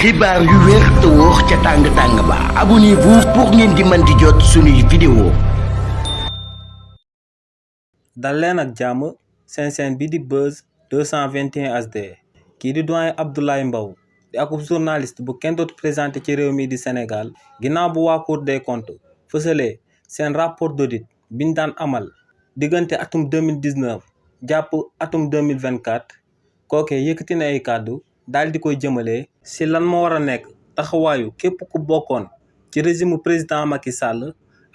xibaar yu wér te wóor ca tàng-tàng ba abonnez-vous pour ngeen di mën di jot suñuy vidéo. dal leen ak jàmm seen chaîne bi di Buzz 221 HD kii di doyen Abdoulaye Mbow di akub journaliste bu kenn dootu présenté ci réew mi di Sénégal ginnaaw bu waa Cour des comptes fësalee seen rapport d'audit biñ daan amal diggante atum 2019 jàpp atum 2024 kookee yëkkati na ay kàddu daal di koy jëmale si lan moo war a nekk taxawaayu képp ku bokkoon ci régime président Macky Sall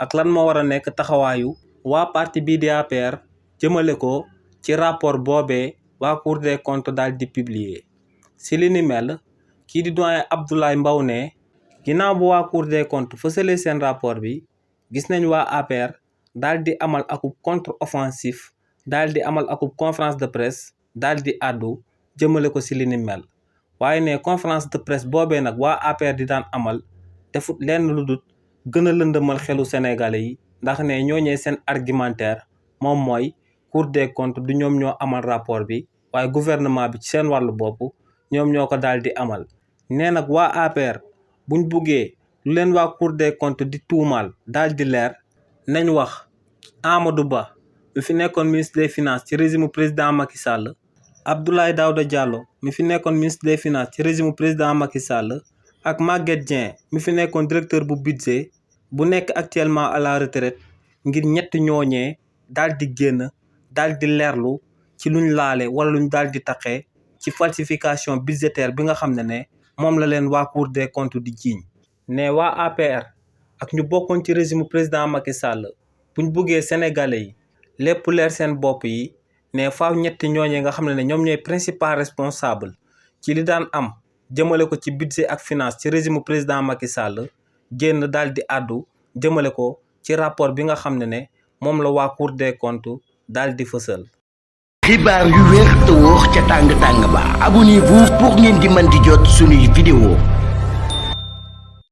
ak lan moo war a nekk taxawaayu waa parti bii di APR jëmale ko ci rapport boobee waa Cour des comptes daal di publier si li ni mel kii di doyen Abdoulaye Mbow ne ginnaaw bu waa Cour des comptes fësalee seen rapport bi gis nañ waa APR daal di amal akub contre offensif daal di amal akub conférence de presse daal di àddu jëmale ko si li ni mel waaye ne conférence de presse boobee nag waa APR di daan amal defut lenn lu dul gën a lëndëmal xelu sénégalais yi ndax ne ñooñee seen argumentaire moom mooy Cour des comptes du ñoom ñoo amal rapport bi waaye gouvernement bi ci seen wàllu bopp ñoom ñoo ko daal di amal nee nag waa APR buñ buggee lu leen waa Cour des comptes di tuumaal daal di leer nañ wax Amadou Ba mi fi nekkoon ministre des finances ci régime président Macky Sall Abdoulaye Daouda Diallo mi fi nekkoon ministre des finances ci régime président Macky Sall ak Maguette Dieng mi fi nekkoon directeur bu budget bu nekk actuellement à la retraite ngir ñett ñooñee daal di génn daal di leerlu ci luñ laale wala luñ daal di taqee ci falsification budgétaire bi nga xam ne moom la leen waa Cour des comptes di jiiñ ne waa APR ak ñu bokkoon ci régime président Macky Sall buñ buggee sénégalais yi lépp leer seen bopp yi ne faaw ñetti ñooñee nga xam ne ñoom ñooy principal responsable ci li daan am jëmale ko ci budget ak finance ci régime président Macky Sall génn daal di àddu jëmale ko ci rapport bi nga xam ne moom la waa Cour des comptes daal di fësal. xibaar yu wér te wóor ca tàng-tàng ba abonnez-vous pour ngeen di mën di jot suñuy vidéo.